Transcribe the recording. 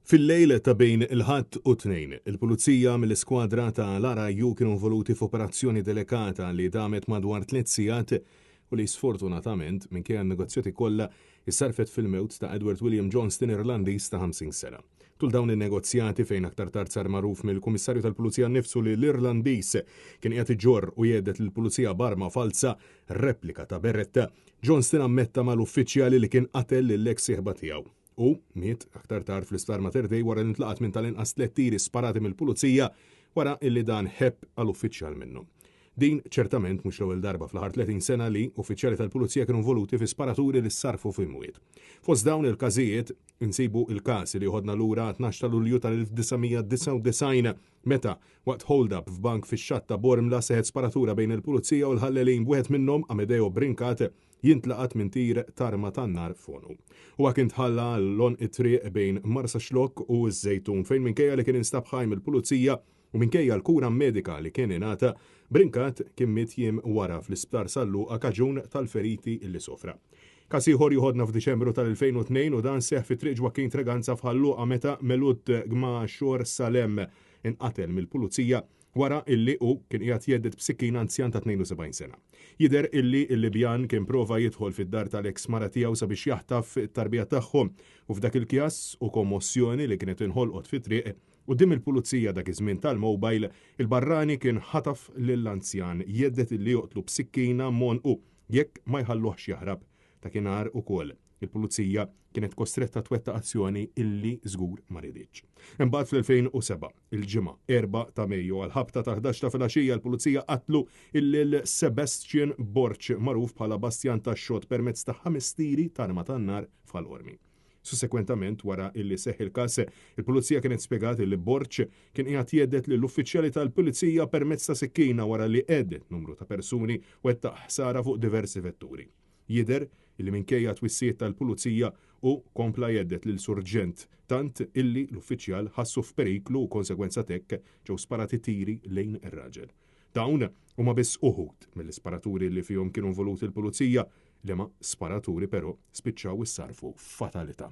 Fil-lejl ta' bejn il-Ħadd u t-Tnejn, il-Pulizija mill-iskwadra ta' l-RIU kienu involuti f'operazzjoni delikata li damet madwar tliet sigħat u li sfortunatament, minkejja n-negozjati kollha, issarrfet fil-mewt ta' Edward William Johnston Irlandiż ta' 50 sena. Tul dawn in-negozjati fejn aktar tard sar magħruf mill-Kummissarju tal-Pulizija nnifsu li l-Irlandiż kien qiegħed iġorr u jhedded lill-Pulizija b'arma falza, replika ta' Beretta, Johnston ammetta mal-uffiċjali li kien qatel lill-eks sieħba tiegħu. Hu miet aktar tard fl-Isptar Mater Dei wara li ntlaqat minn tal-inqas tliet tiri sparati mill-Pulizija wara illi dan ħebb għal uffiċjal minnhom. Din ċertament mhux l-ewwel darba fl-aħħar 30 sena li uffiċjali tal-Pulizija kienu involuti fi sparaturi li ssarrfu fi mwiet. Fost dawn il-każijiet insibu il-każ li joħodna lura 12 ta' Lulju tal-1999 meta waqt hold-up f'bank fix-xatt ta' Bormla seħet sparatura bejn il-Pulizija u l-ħallelin b'wieħed minnhom Amedeo Brincat jintlaqat minn tir t'arma tan-nar f'għonqu. Huwa kien tħalla għal għonq it-triq bejn Marsaxlokk u ż-Żejtun fejn minkejja li kien instab ħaj mill-Pulizija u minkejja l-kura medika li kien ingħata, Brincat kien miet jiem wara fl-Isptar San Luqa kaġun tal-feriti li sofra. Każ ieħor joħodna f'Diċembru tal-2002 u dan seħħ fi Triq Ġwakkin Treganza f'Ħal Luqa meta Melud Gmashor Salem inqatel mill-Pulizija wara illi hu kien qiegħed jhedded b'sikkina anzjan ta' 72 sena. Jidher illi l-Libjan kien prova jidħol fid-dar tal-eks mara tiegħu sabiex jaħtaf it-tarbija tagħhom u f'dak il-kjass u kommossjoni li kienet inħolqot fit-triq, quddiem il-pulizija dak iż-żmien tal-mobile, il-barrani kien ħataf lill-anzjan jhedded illi joqtlu b'sikkina m'għonqu jekk ma jħalluhx jaħrab. Dakinhar ukoll, il-pulizija kienet kostretta twettaq azzjoni illi żgur ma riditx. Imbagħad fl-2007, il-Ġimgħa, 4 ta' Mejju għall-ħabta tal-11 ta' filgħaxija l-pulizija qatlu lil Sebastian Borg magħruf bħala Bastjan tax-Xott permezz ta' ħames tiri t'arma tan-nar f'Ħal Qormi. Sussekwentament wara illi seħħ il-każ, il-Pulizija kienet spjegat illi Borg kien qiegħed jhedded lill-uffiċjali tal-Pulizija permezz ta' sikkina wara li għedded numru ta' persuni u wettaq ħsara fuq diversi vetturi. Jidher illi minkejja twissijiet tal-Pulizija hu kompla jhedded lil Surġent tant illi l-uffiċjal ħassu f'periklu u konsegwenza t'hekk ġew sparati tiri lejn ir-raġel. Dawn huma biss uħud mill-isparaturi li fihom kienu involuti l-Pulizija, liema sparaturi però spiċċaw issarrfu f'fatalità.